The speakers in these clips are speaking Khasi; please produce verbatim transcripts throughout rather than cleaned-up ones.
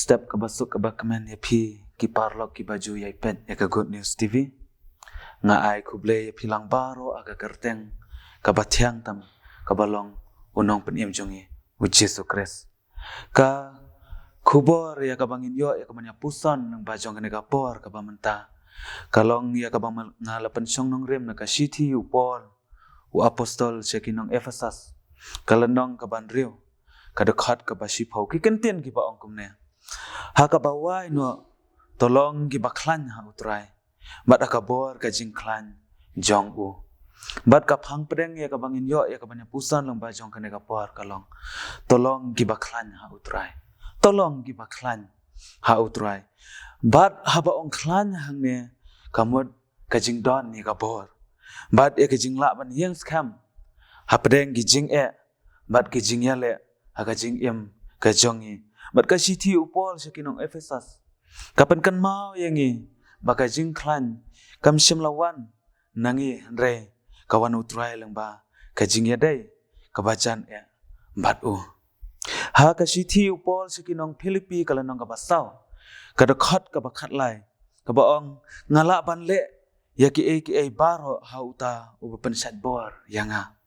Step kaba suk kaba kmen ïa phi ki paralok kiba ju ïai peit ïa ka Good News T V. Nga ai khublei ïa phi lang baroh ha ka kyrteng kaba thiang tam kaba long u nongpynim jong ngi u Jisu Khrist. Ka khubor ïa kaba ngin ïoh ïa kaba ngin ïa puson lyngba jong kane ka por kaba mynta ka long ïa kaba nga la pynshong nongrim na ka shithi u Paul u apostol sha ki nong Ephesus, ka lynnong kaba hynriew, ka dkhot kaba shiphew. Ki kyntien kiba ong kumne: Ha kaba wai noh, to long kiba khlaiñ ha U Trai, bad ha ka bor ka jingkhlaiñ jong u. Bad ka phang pdeng ïa kaba ngin ïoh ïa kaba ngin ïa puson lyngba jong kane ka por ka long: To long kiba khlaiñ ha U Trai. To long kiba khlaiñ ha U Trai. Bad haba ong khlaiñ hangne, ka mut ka jingdon ïa ka bor bad ïa ka jinglah ban ïeng skhem hapdeng ki jingeh bad ki jingïaleh ha ka jingim ka jong ngi. Bad ka shithi u Paul sha ki nong Ephesus ka pynkynmaw ïa ngi ba ka jingkhlaiñ kam shym la wan na ngi, hynrei ka wan U Trai lyngba ka jingïadei kaba jan eh bad u. Ha ka shithi u Paul sha ki nong Philippi, ka lynnong kaba saw, ka dkhot kaba khatlai, kaba ong: Nga lah ban leh ïa kiei kiei baroh ha uta uba pynshait bor ïa nga.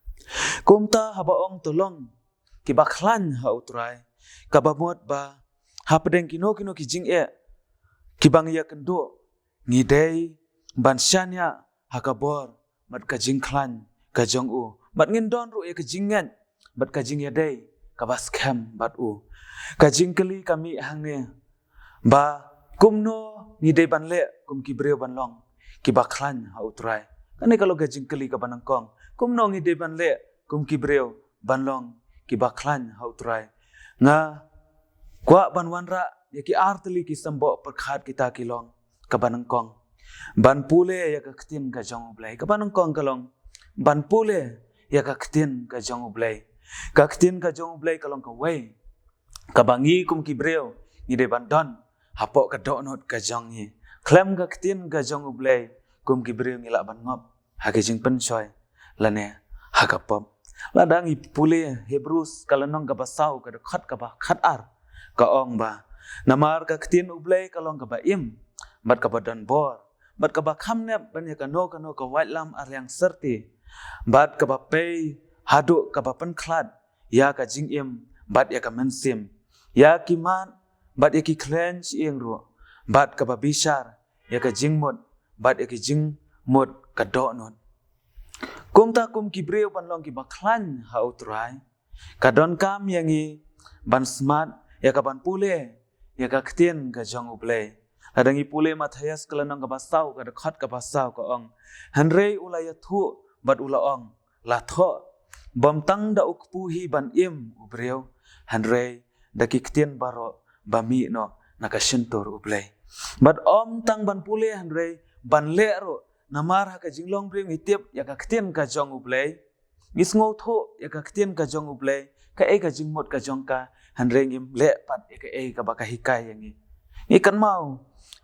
Kumta haba ong to long kiba khlaiñ ha U Trai, kaba mut ba hapdeng kino kino ki jingeh kiba ngi ïakynduh, ngi dei ban shaniah ha ka bor bad ka jingkhlaiñ ka jong u, bad ngin don ruh ïa ka jingngeit bad ka jingïadei kaba skhem bad u. Ka jingkylli ka mih hangne ba kumno ngi dei ban leh kum ki briew ban long kiba khlaiñ ha U Trai. Kane ka long ka jingkylli kaba nyngkong: Kumno ngi dei ban leh kum ki briew ban long kiba khlaiñ ha U Trai? Nga kwah ban wanrah ïa ki ar tylli ki symboh pyrkhat kita ki long: Kaba nyngkong, ban pule ïa ka ktien ka jong U Blei. Kaba nyngkong ka long ban pule ïa ka ktien ka jong U Blei. Ka ktien ka jong U Blei ka long kawei kaba ngi kum ki briew ngi dei ban don hapoh ka dohnud ka jong ngi. Khlem ka ktien ka jong U Blei, kum ki briew ngi lah ban ngop ha ka jingpynshoi lane ha ka pop. Lada ngi pule Hebrews ka lynnong kaba saw, ka dkhot kaba khatar, ka ong ba namar ka ktien U Blei ka long kaba im bad kaba don bor bad kaba kham nep ban ïa kano kano ka waitlam ariang syrti, bad kaba pei haduh kaba pynkhlad ïa ka jingim bad ïa ka mynsiem, ïa ki mat bad ïa ki khleiñ shyieng ruh, bad kaba bishar ïa ka jingmut bad ïa ka jingmut ka dohnud. Kumta kum ki briew ban long kiba khlaiñ ha U Trai, ka donkam ïa ngi ban smat ïa ka ban pule ïa ka ktien ka jong U Blei. Lada ngi pule Mathaios ka lynnong kaba saw, ka dkhot kaba saw, ka ong: Hynrei u la ïathuh bad u la ong, la thoh, bym tang da u kpu hi ban im u briew, hynrei da ki ktien baroh ba mih noh na ka shyntur U Blei. Bad ym tang ban pule hynrei ban leh ruh, namar ha ka jinglong briew ngi tip ïa ka ktien ka jong U Blei, ngi sngewthuh ïa ka ktien ka jong U Blei, kaei ka jingmut ka jong ka, hynrei ngim leh pat ïa kaei kaba ka hikai ïa ngi. Ngi kynmaw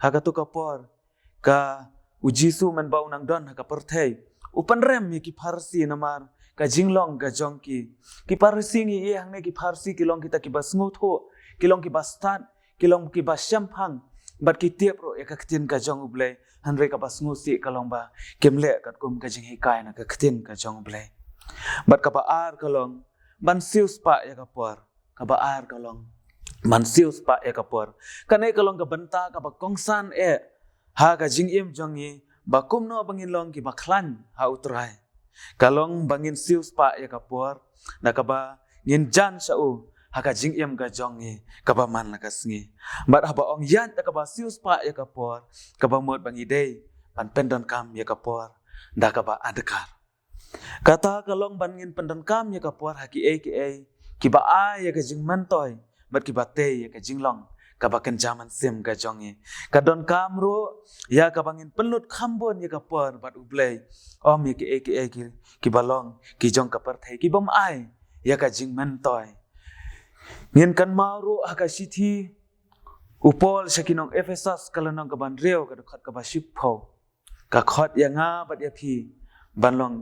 ha kato ka por ka u Jisu mynba u nang don ha ka pyrthei, u pynrem ïa ki Pharisi namar ka jinglong ka jong ki. Ki Pharisi ngi ïohi hangne, ki Pharisi ki long kita kiba sngewthuh, ki long kiba stad, ki long kiba shemphang, bad ki tip ruh ïa ka ktien ka jong U Blei, hynrei kaba sngewsih ka long ba kim leh katkum ka jinghikai na ka ktien ka jong U Blei. Bad kaba ar ka long ban siewspah ïa ka por. Kaba ar ka long ban siewspah ïa ka por. Kane ka long ka bynta kaba kongsan eh ha ka jingim jong ngi, ba kumno ba ngin long kiba khlaiñ ha U Trai. Ka long ba ngin siewspah ïa ka por da kaba ngin jan sha u ha ka jingim ka jong ngi kaba man la ka sngi. Bad haba ong ïaid da kaba siewspah ïa ka por, kaba mut ba ngi dei ban pyndonkam ïa ka por da kaba adkar. Kata ka long ban ngin pyndonkam ïa ka por ha kiei kiei kiba ai ïa ka jingmyntoi bad kiba tei ïa ka jinglong kaba kynja mynsiem ka jong ngi. Ka donkam ruh ïa kaba ngin pynlut kham bun ïa ka por bad U Blei, ym ïa kiei kiei ki, kiba long ki jong ka pyrthei, kibym ai ïa ka jingmyntoi. Ngin kynmaw ruh ha ka shithi u Paul sha ki nong Ephesus ka lynnong kaba hynriew, ka dkhot kaba shiphew, ka khot ïa nga bad ïa phi ban long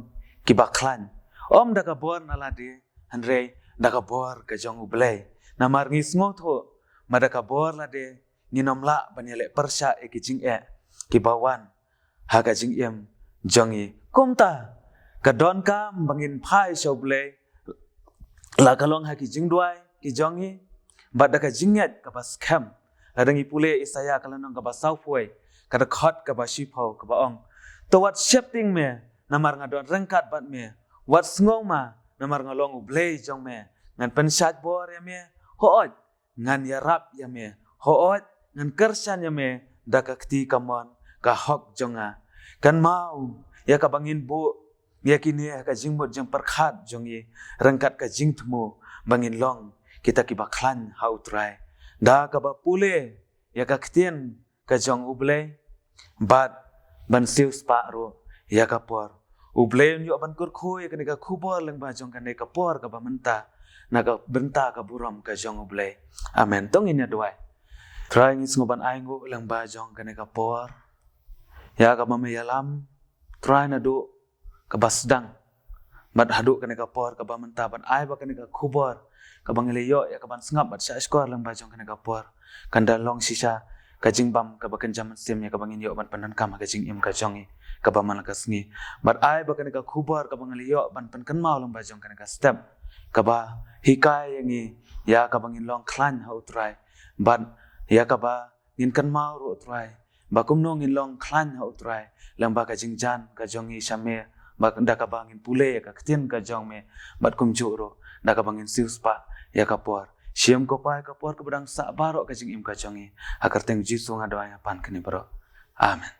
kiba khlaiñ, ym da ka bor na lade, hynrei da ka bor ka jong U Blei. Namar ngi sngewthuh mada ka bor lade, ngin ym lah ban ïaleh pyrshah ïa ki jingeh kiba wan ha ka jingim jong ngi. Kumta, ka donkam ba ngin phai sha U Blei, la ka long ha ki jingduwai ki jong ngi, bad da ka jingngeit kaba skhem. Lada ngi pule Isaïah ka lynnong kaba sawphew, ka dkhot kaba shiphew, kaba ong: To wat sheptieng me, namar nga don ryngkat bad me. Wat sngew ma, namar nga long U Blei jong me. Ngan pynshait bor ïa me, hooid, ngan ïarap ïa me, hooid, ngan kyrshan ïa me da ka kti kamon ka hok jong nga. Kynmaw ïa kaba ngin buh ïa kine ha ka jingmut jingpyrkhat jong ngi, ryngkat ka jingthmu ba ngin long kita kiba khlaiñ ha U Trai, da kaba pule ïa ka ktien ka jong U Blei, bad ban siewspah ruh ïa ka por. U Blei un ïoh ban kyrkhu ïa kane ka khubor lyngba jong kane ka por kaba mynta, na ka bynta ka burom ka jong U Blei. Amen. To ngin ïa duwai. Trai, ngi sngew ban ainguh lyngba jong kane ka por ïa kaba me ïalam, Trai, naduh kaba sdang bad haduh kane ka por kaba mynta, ban ai ba kane ka khubor kaba ngi la ïoh ïa kaban sngap bad shahshkor lyngba jong kane ka por kan da long shisha ka jingbam kaba kynja mynsiem ïa kaba ngin ïoh ban pyndonkam ha ka jingim ka jong ngi kaba man la ka sngi. Bad ai ba kane ka khubor kaba ngi la ïoh ban pynkynmaw lyngba jong kane ka step kaba hikai ïa ngi ïa kaba ngin long khlaiñ ha U Trai, bad ïa kaba ngin kynmaw ruh, Trai, ba kumno ngin long khlaiñ ha U Trai lyngba ka jingjan ka jong ngi sha me, ba da kaba ngin pule ïa ka ktien ka jong me, bad kumjuh ruh da kaba ngin siewspah ïa ka por. Shim ko Pa ïa ka por kaba dang sah baroh ka jingim ka jong ngi. Ha ka kyrteng Jisu nga duwai, nga pan kane baroh. Amen.